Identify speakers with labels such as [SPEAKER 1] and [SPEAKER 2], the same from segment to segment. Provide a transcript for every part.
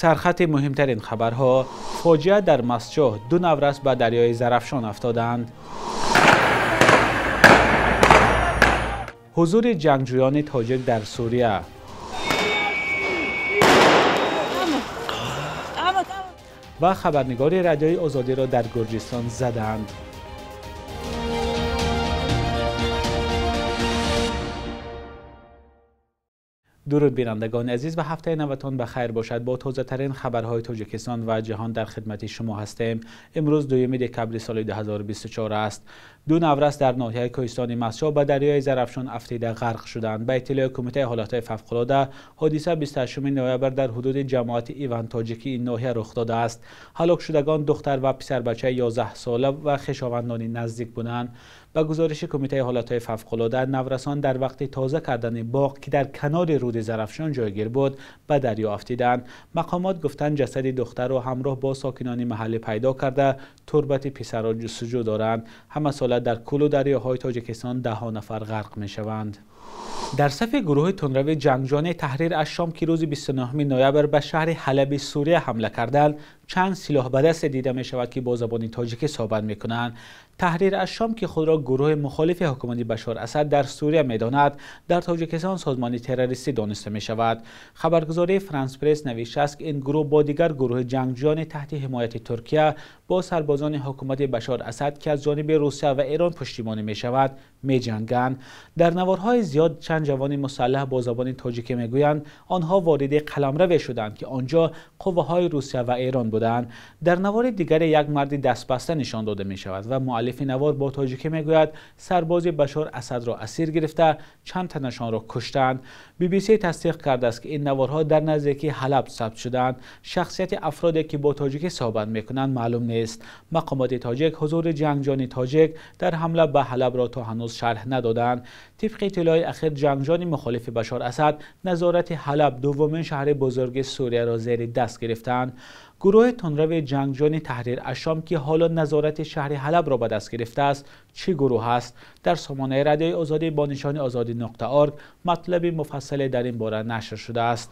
[SPEAKER 1] Сархати муҳимтарин хабарҳо: фоҷиа дар Мастчоҳ, ду наврас ба дарёи Зарафшон афтоданд. Ҳузури ҷангҷӯёни тоҷик дар Сурия. Ва хабарнигори Радиои Озодиро дар Гурҷистон заданд. Дуруд бинандагони азиз ва ҳафтаи наватон ба хайр бошад. Бо тозатарин хабарҳои Тоҷикистон ва ҷаҳон дар хидмати шумо ҳастем. Имрӯз 2 декабри соли 2024 аст. Ду наврас дар ноҳияи Кӯҳистони Мастчоҳ ба дарёи Зарафшон афтида ғарқ шуданд. Ба иттилои Кумитаи ҳолатҳои фавқулода, ҳодиса 28 ноябр дар ҳудуди ҷамоати Иван Тоҷикии ин ноҳия рух додааст. Ҳалокшудагон духтар ва писарбачаи 11 сола ва хешовандони наздик буданд. Ба гузориши Кумитаи ҳолатҳои фавқулода, наврасон дар вақти тоза кардани боғ, ки дар канори руди Зарафшон ҷойгир буд, ба дарё афтиданд. Мақомот гуфтанд, ҷасади духтарро ҳамроҳ бо сокинони маҳаллӣ пайдо карда, турбати писарро ҷустуҷӯ доранд. Ҳамасола дар кӯлу дарёҳои Тоҷикистон даҳҳо нафар ғарқ мешаванд. Дар сафи гурӯҳи тундрави ҷангҷӯёни Таҳрир аш-Шом, ки рӯзи 29 ноябр ба шаҳри Ҳалаби Сурия ҳамла карданд, чанд силоҳбадасте дида мешавад, ки бо забони тоҷикӣ суҳбат мекунанд. Таҳрир аш-Шом, ки худро гурӯҳи мухолифи ҳукумати Башор Асад дар Сурия медонад, дар Тоҷикистон созмони террористӣ дониста мешавад. Хабаргузории Франс Пресс навиштааст, ки ин гурӯҳ бо дигар гурӯҳи ҷангҷӯёни таҳти ҳимояти Туркия бо сарбозони ҳукумати Башор Асад, ки аз ҷониби Русия ва Эрон пуштибонӣ мешавад, меҷанганд. Дар наворҳои зиёд чанд ҷавони мусаллаҳ бо забони тоҷикӣ мегӯянд, онҳо вориди қаламраве шуданд, ки он ҷо қувваҳои Русия ва Эрон буданд. Дар навори дигаре як марди дастбаста нишон дода мешавад ва муаллифи навор бо тоҷикӣ мегӯяд, сарбози Башор Асадро асир гирифта, чанд танашонро куштанд. BBC тасдиқ кардааст, ки ин наворҳо дар наздикии Ҳалаб сабт шуданд. Шахсияти афроде, ки бо тоҷикӣ суҳбат мекунанд, маълум нест. Мақомоти тоҷик ҳузури ҷангҷӯёни тоҷик дар ҳамла ба Ҳалабро то ҳанӯз шарҳ надоданд. Тибқи иттилои ахир, ҷангҷӯёни мухолифи Башор Асад назорати Ҳалаб, дуввумин шаҳри бузурги Сурияро зери даст гирифтанд. Гурӯҳи тундрави ҷангҷӯёни Таҳрир аш-Шом, ки ҳоло назорати шаҳри Ҳалабро ба даст гирифтааст, чӣ гурӯҳ аст? Дар сомонаи Радиои Озодӣ бо нишони озодӣ.org матлаби муфассале дар ин бора нашр шудааст.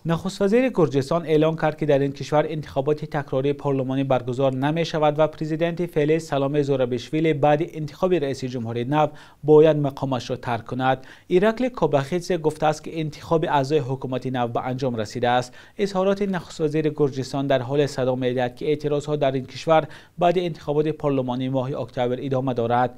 [SPEAKER 1] Нахуствазири Гурҷистон эълон кард, ки дар ин кишвар интихоботи такрории парлумонӣ баргузор намешавад ва президенти феълӣ Саломе Зурабишвили баъди интихоби раиси ҷумҳури нав бояд мақомашро тарк кунад. Ираклий Кобахидзе гуфтааст, ки интихоби аъзои ҳукумати нав ба анҷом расидааст. Изҳороти нахуствазири Гурҷистон дар ҳоле садо медиҳад, ки эътирозҳо дар ин кишвар баъди интихоботи парлумонии моҳи октябр идома дорад.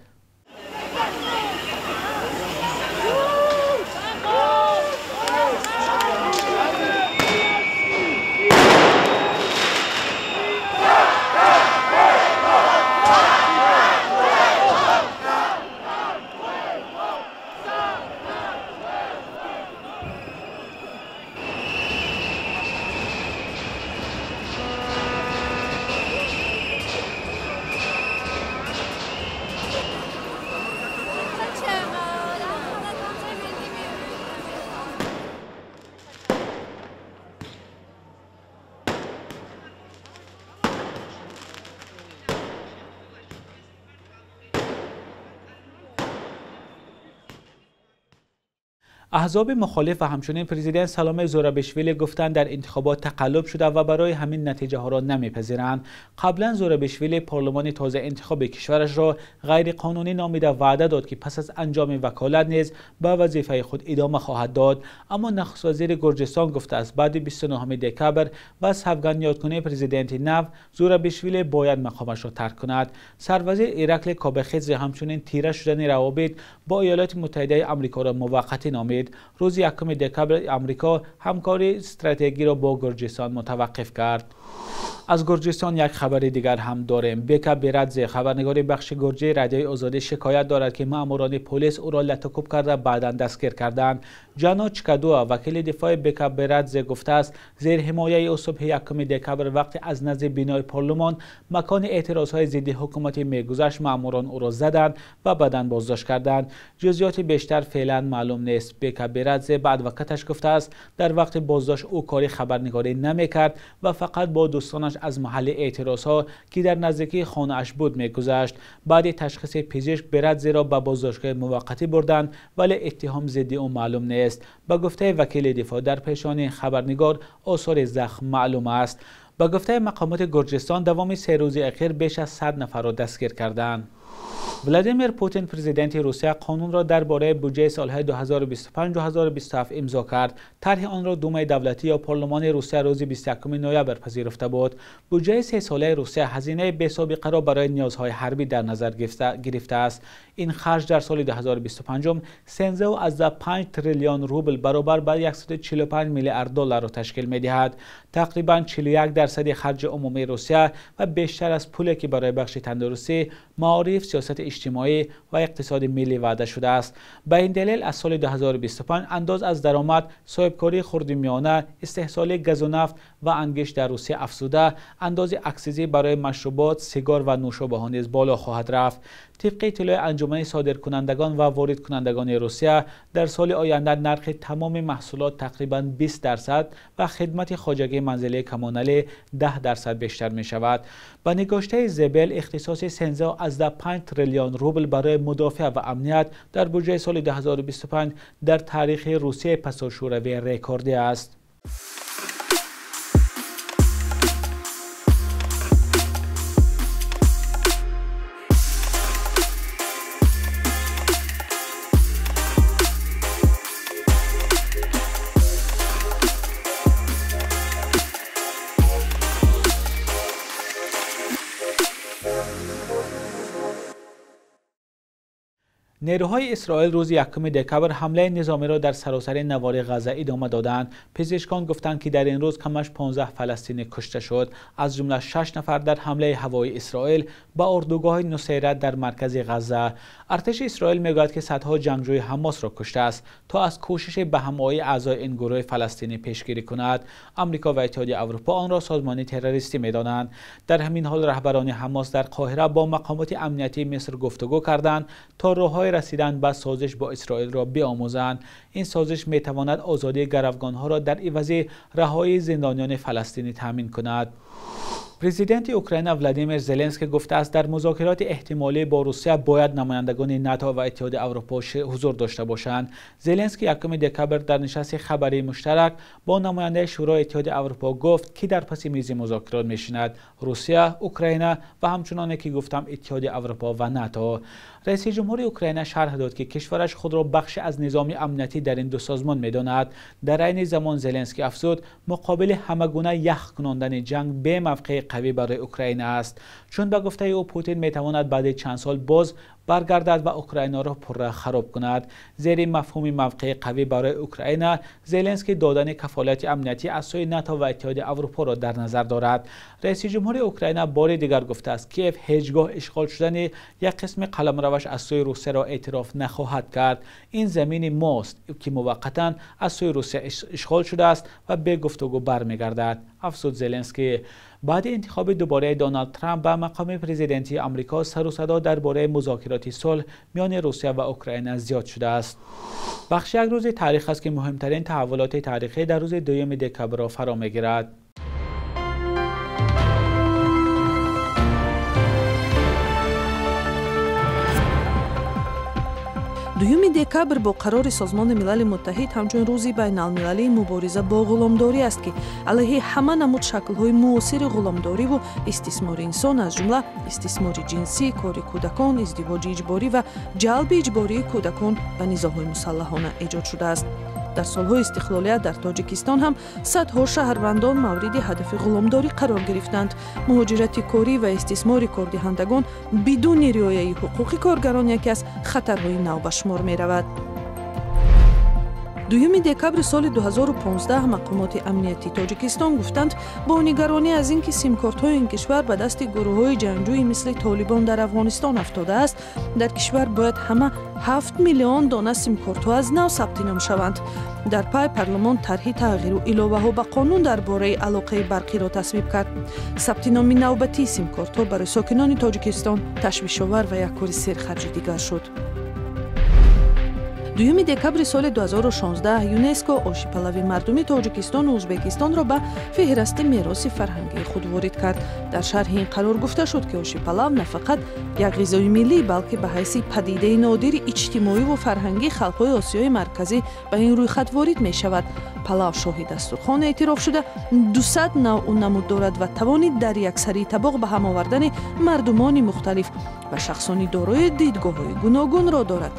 [SPEAKER 1] Аҳзоби мухолиф ва ҳамчунин президент Саломе Зурабишвили гуфтанд, дар интихобот тақаллуб шуда ва барои ҳамин натиҷаҳоро намепазиранд. Қаблан Зурабишвили парлумони тоза интихоби кишварашро ғайриқонунӣ номида ваъда дод, ки пас аз анҷоми ваколат низ ба вазифаи худ идома хоҳад дод. Аммо нахуствазири Гурҷистон гуфтааст, баъди 29 декабр ва савгандёдкунии президенти нав Зурабишвили бояд мақомашро тарк кунад. Сарвазир Ираклий Кобахидзе ҳамчунин тира шудани равобит бо Иёлоти Муттаҳидаи Амрикоро муваққатӣ номид. Рӯзи 1 декабр Амрико ҳамкории стратегиро бо Гурҷистон мутаваққиф кард. Аз Гурҷистон як хабари дигар ҳам дорем. Бека Берадзе, хабарнигори бахши гурҷии Радиои Озодӣ, шикоят дорад, ки маъмурони полис ӯро латукӯб карда баъдан дастгир карданд. Ҷано Чикадуа, вакили дифои Бека Берадзе, гуфтааст, зери ҳимояи ӯ субҳи 1 декабр вақте аз назди бинои парлумон макони эътирозҳои зидди ҳукуматӣ мегузашт, маъмурон ӯро заданд ва баъдан боздошт карданд. Ҷузъиёти бештар феълан маълум нест. Бека Берадзе ба адвокаташ гуфтааст, дар вақти боздошт ӯ кори хабарнигорӣ намекард ва фақат бо дӯстонаш аз маҳалли эътирозҳо, ки дар наздикии хонааш буд, мегузашт. Баъди ташхиси пизишк Берадзеро ба боздоштгоҳи муваққатӣ бурданд, вале иттиҳом зидди ӯ маълум нест. Ба гуфтаи вакили дифоъ, дар пешонии хабарнигор осори захм маълум аст. Ба гуфтаи мақомоти Гурҷистон, давоми 3 рӯзи охир беш аз 100 нафарро дастгир кардаанд. Владимир Путин, президенти Русия, қонунро дар бораи буҷаи солҳои 2025-2027 имзо кард. Тарҳи онро Думаи давлатӣ ё парлумони Русия рӯзи 21 ноябр пазируфта буд. Буҷаи сесолаи Русия ҳазинаи бесобиқаро барои ниёзҳои ҳарбӣ дар назар гирифтааст. Ин харҷ дар соли 2025 13,5 триллион рубл баробар ба 145 миллиард долларро ташкил медиҳад. Тақрибан 41% харҷи умумии Русия ва бештар аз пуле ки барои бахши тандурустӣ, маориф, сиёсати иҷтимоӣ ва иқтисоди миллӣ ваъда шудааст. Ба ин далел аз соли 2025 андоз аз даромад, соҳибкории хурди миёна, истеҳсоли газу нафт ва ангишт дар Русия афзуда, андози аксизӣ барои машрубот, сигор ва нӯшобаҳо низ боло хоҳад рафт. Тибқи иттилои анҷумани содиркунандагон ва воридкунандагони Русия, дар соли оянда нархи тамоми маҳсулот тақрибан 20% ва хидмати хоҷагии манзилии коммуналӣ 10% бештар мешавад. Ба нигоштаи Зебел, ихтисоси 13,5 триллион рубл барои мудофиа ва амният дар буҷаи соли 2025 дар таърихи Русияи пасошӯравӣ рекордӣ аст. Нерӯҳои Исроил рӯзи 1 декабр ҳамлаи низомиро дар саросари навори Ғазза идома доданд. Пизишкон гуфтанд, ки дар ин рӯз камаш 15 фаластинӣ кушта шуд, аз ҷумла 6 нафар дар ҳамлаи ҳавоии Исроил ба урдугоҳи Нусайрат дар маркази Ғазза. Артиши Исроил мегӯяд, ки садҳо ҷангҷӯи Ҳамосро куштааст то аз кӯшиши ба ҳамоии аъзои ин гурӯҳи фаластинӣ пешгирӣ кунад. Амрико ва Иттиҳоди Аврупо онро созмони террористӣ медонанд. Дар ҳамин ҳол раҳбарони Ҳамос дар Қоҳира бо мақомоти амниятии Миср гуфтугӯ карданд то роҳҳои расидан ба созиш бо Исроилро биомӯзанд. Ин созиш метавонад озодии гаравгонҳоро дар ивази раҳоии зиндониёни фаластинӣ таъмин кунад. Президенти Украина Владимир Зеленский гуфтааст, дар музокироти эҳтимолӣ бо Русия бояд намояндагони НАТО ва Иттиҳоди Аврупо ҳузур дошта бошанд. Зеленский 1 декабр дар нишасти хабарии муштарак бо намояндаи Шӯрои Иттиҳоди Аврупо гуфт, ки дар паси мизи музокирот мешинад Русия, Украина ва ҳамчуноне ки гуфтам Иттиҳоди Аврупо ва НАТО. Раиси ҷумҳури Украина шарҳ дод, ки кишвараш худро бахши аз низоми амниятӣ дар ин ду созмон медонад. Дар айни замон Зеленский афзуд, муқобили ҳама гуна ях кунондани ҷанг бемавқеи қавӣ барои Украина аст. Чун ба гуфтаи ӯ Путин метавонад баъди чанд сол боз баргардад ва Украинаро пурра хароб кунад. Зери мафҳуми мавқеи қавӣ барои Украина, Зеленский додани кафолати амниятӣ аз сӯи НАТО ва Иттиҳоди Аврупоро дар назар дорад. Раиси ҷумҳури Украина бори дигар гуфтааст, Киев ҳеҷ гоҳ ишғол шудани як қисми қаламраваш аз сӯи Русияро эътироф нахоҳад кард. Ин замини мост, ки муваққатан аз сӯи Русия ишғол шудааст ва бе гуфтугӯ бармегардад, афзуд Зеленский. Баъди интихоби дубораи Доналд Трамп ба мақоми президентии Амрико, сару садо дар бораи музокироти сулҳ миёни Русия ва Украина зиёд шудааст. Бахши як рӯзи таърих аст, ки муҳимтарин таҳаввулоти таърихӣ дар рӯзи 2 декабрро фаро мегирад.
[SPEAKER 2] Дуюми декабр бо қарори Созмони Милали Муттаҳид ҳамчун рӯзи байналмилалии мубориза бо ғуломдорӣ аст, ки алайҳи ҳама намуд шаклҳои муосири ғуломдориву истисмори инсон, аз ҷумла истисмори ҷинсӣ, кори кӯдакон, издивоҷи иҷборӣ ва ҷалби иҷбории кӯдакон ба низоъҳои мусаллаҳона эҷод шудааст. Дар солҳои истиқлолият дар Тоҷикистон ҳам садҳо шаҳрвандон мавриди ҳадафи ғуломдорӣ қарор гирифтанд. Муҳоҷирати корӣ ва истисмори кордиҳандагон бидуни риояи ҳуқуқи коргарон яке аз хатарҳои нав ба шумор меравад. Дуюми декабри соли 2015 мақомоти амниятии Тоҷикистон гуфтанд, бо нигаронӣ аз ин ки симкортҳои ин кишвар ба дасти гурӯҳҳои ҷангҷӯи мисли Толибон дар Афғонистон афтодааст, дар кишвар бояд ҳама 7 миллион дона симкортҳо аз нав сабти ном шаванд. Дар пай парлумон тарҳи тағйиру иловаҳо ба қонун дар бораи алоқаи барқиро тасвиб кард. Сабти номи навбатии симкортҳо барои сокинони Тоҷикистон ташвишовар ва як кори серхарҷи дигар шуд. 2 декабри соли 2016 ЮНЕСКО оши палави мардуми Тоҷикистону Ӯзбекистонро ба феҳристи мероси фарҳангии худ ворид кард. Дар шарҳи ин қарор гуфта шуд, ки оши палав на фақат як ғизои миллӣ, балки ба ҳайси падидаи нодири иҷтимоиву фарҳангии халқҳои Осиёи Марказӣ ба ин рӯйхат ворид мешавад. Палав шоҳи дастурхон эътироф шуда 200 навъу намуд дорад ва тавони дар яксарии табоқ ба ҳам овардани мардумони мухталиф ва шахсони дорои дидгоҳҳои гуногунро дорад.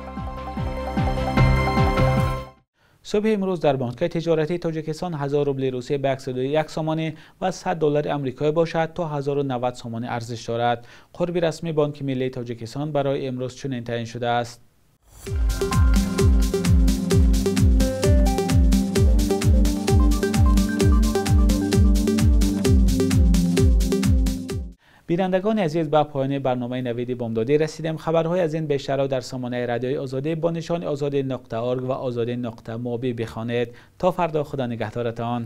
[SPEAKER 1] Субҳи имрӯз дар бонкҳои тиҷоратии Тоҷикистон 1000 рубли Русия ба 101 сомонӣ ва 100 доллари амрикоӣ бошад то 1090 сомонӣ арзиш дорад. Қурби расмии Бонки миллии Тоҷикистон барои имрӯз чунин таъин шудааст. Бинандагони азиз, ба поёни барномаи Навиди Бомдодӣ расидем. Хабарҳои аз ин бештарро дар сомонаи радиои Озодӣ бо нишони озодӣ.org ва озодӣ.mobi бихонед. То фардо, Худо нигаҳдоратон.